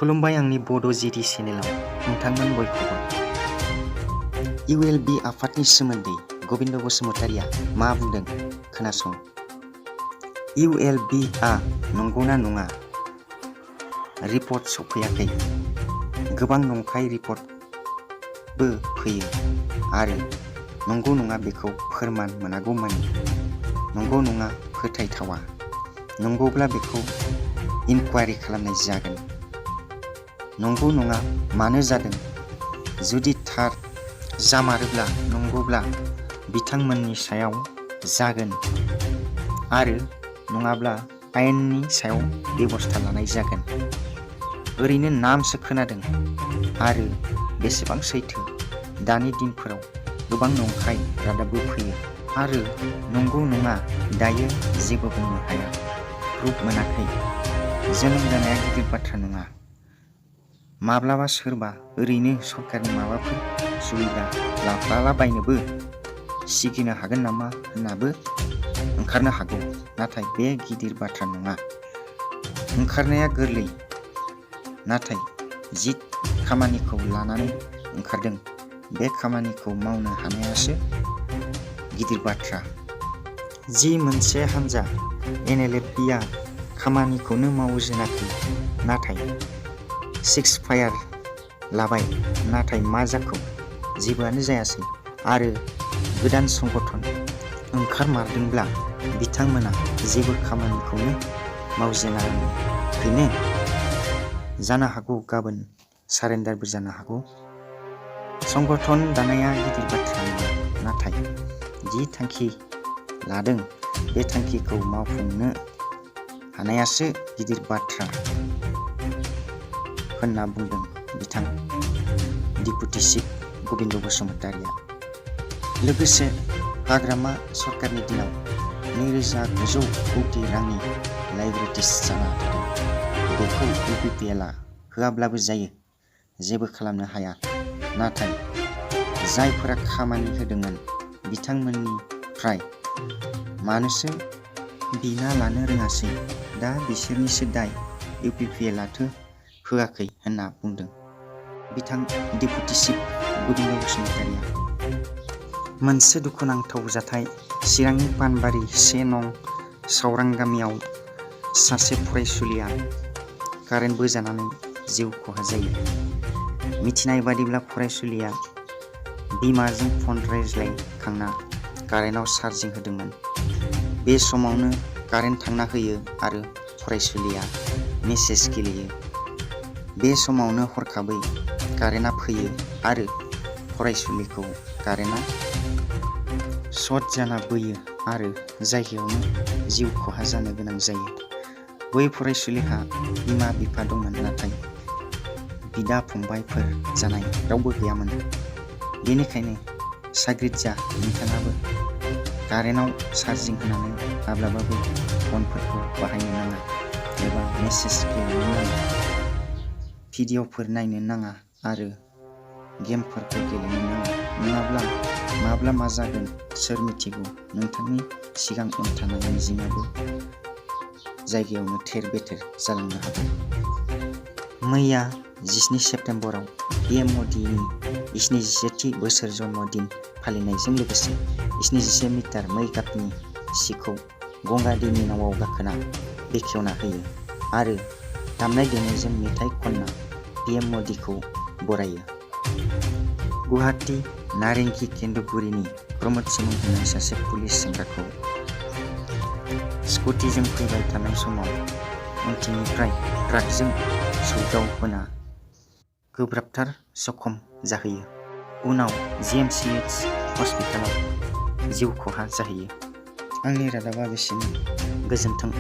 खुलुमबाय आंनि बड' जिडि चेनेलाव नोंथांमोन बयखौबो। ULB आफादनि सोमोन्दै गबिन्द बसुमतारिया मा बुंदों खोनासं। ULB आ नंगौना नङा? रिपर्ट सफैयाखै। गोबां नंखाय रिपर्टबो फैयो आरो नंगौ नङा बेखौ फोरमान मोनागौमानि नंगौ नङा फोथायथावा। नंगौब्ला बेखौ इनकुवारि खालामनाय जागोन। नंगौ नङा मानो जादों? जुदि थार जामारोब्ला नंगौब्ला बिथांमोननि सायाव जागोन आरो नङाब्ला आयेननि सायाव बेबस्था लानाय जागोन। ओरैनो नामसो खोनादों आरो बेसेबां सैथो? दानि दिनफोराव गोबां नंखाय रादाबबो फैयो आरो नंगौ नङा दायो जेबो बुंनो हाया। प्रुफ मोनाखै। जोनोम जानाया गिदिर बाथ्रा नङा। माब्लाबा सोरबा ओरैनो सरकारनि माबाफोर सुबिदा लाफ्लालाबायनोबो सिगिनो हागोन नामा होननाबो ओंखारनो हागौ। नाथाय बे गिदिर बाथ्रा नङा। ओंखारनाया गोरलै, नाथाय जि खामानिखौ लानानै ओंखारदों बे खामानिखौ मावनो हानायासो गिदिर बाथ्रा। जि मोनसे हानजा NLFB-आ खामानिखौनो मावजेनाखै, नाथाय सिक्सफायार लाबाय। नाथाय मा जाखो? जेबोआनो जायासै। आरो गोदान संगठन ओंखारमारदोंब्ला बिथांमोना जेबो खामानिखौनो मावजेनाखैनो। जानो हागौ गाबोन सारेन्डारबो जानो हागौ। संगठन दानाया गिदिर बाथ्रा नङा, नाथाय जि थांखि लादों बे थांखिखौ मावफुंनो हानायासो गिदिर बाथ्रा होनना बुंदों बिथां डेपुटि चिफ गबिन्द बसुमतारिया। लोगोसे हाग्रामा सरकारनि दिनाव 2900 कौटि रांनि लाइबिलिटिस जाना थादों। बेखौ UPPL-आ होआब्लाबो जायो, जेबो खालामनो हाया। नाथाय जायफोरा खामानि होदोंमोन बिथांमोननिफ्राय मानोसो बिना लानो रोङासै? दा बिसोरनिसो दाय। UPPL-आथो होआखै होनना बुंदों बिथां डेपुटि चिफ गबिन्द बसुमतारिया। मोनसे दुखुनांथाव जाथाय चिरांनि पानबारि 1 नं सावरां गामियाव सासे फरायसुलिया कारेन्ट बोजानानै जिउ खहा जायो। मिथिनाय बादिब्ला फरायसुलिया बिमाजों फन रायज्लायखांना कारेन्टआव चार्जिं होदोंमोन। बे समावनो कारेन्ट थांना होयो आरो फरायसुलिया मेसेज गेलेयो। बे समावनो हरखाबै कारेन्टआ फैयो आरो फरायसुलिखौ कारेन्टआ शर्ट जाना बोयो आरो जायगायावनो जिउ खहा जानो गोनां जायो। बै फरायसुलिहा बिमा बिफा दंमोन, नाथाय बिदा फंबायफोर जानाय रावबो गैयामोन। बेनिखायनो साग्रिद जा, नोंथाङाबो कारेन्टआव चार्जिं होनानै माब्लाबाबो फनफोरखौ बाहायनो नाङा एबा मेसेज गेलेनो नाङा, भिडिअफोर नायनो नाङा आरो गेमफोरखौ गेलेनो नाङा। नङाब्ला माब्ला मा जागोन सोर मिथिगौ? नोंथांनि सिगां उन थानाय मिजिंआबो जायगायावनो थेर बेथेर जालांनो हागौ। मैया 17 सेप्तेम्बराव PM मदिनि 77थि बोसोर जन्मदिन फालिनायजों लोगोसे 71 मिटार मै गाबनि सिखौ गंगा दैनि नावआव गाखोना बेखेवना होयो आरो दामनाय देनायजों मेथाइ खनना PM मदिखौ बरायो। गुवाहाटी नारेंखी केन्दुगुरिनि प्रमद सिमुं होननाय सासे पुलिस सेंग्राखौ स्कुटिजों फैबाय थानाय समाव उनथिंनिफ्राय ट्राकजों सौदावहोना गोब्राबथार जखम जाहैयो। उनाव GMCH हस्पिटालाव जिउ खहा जाहैयो। आंनि रादाबा बेसेनो। गोजोन्थों।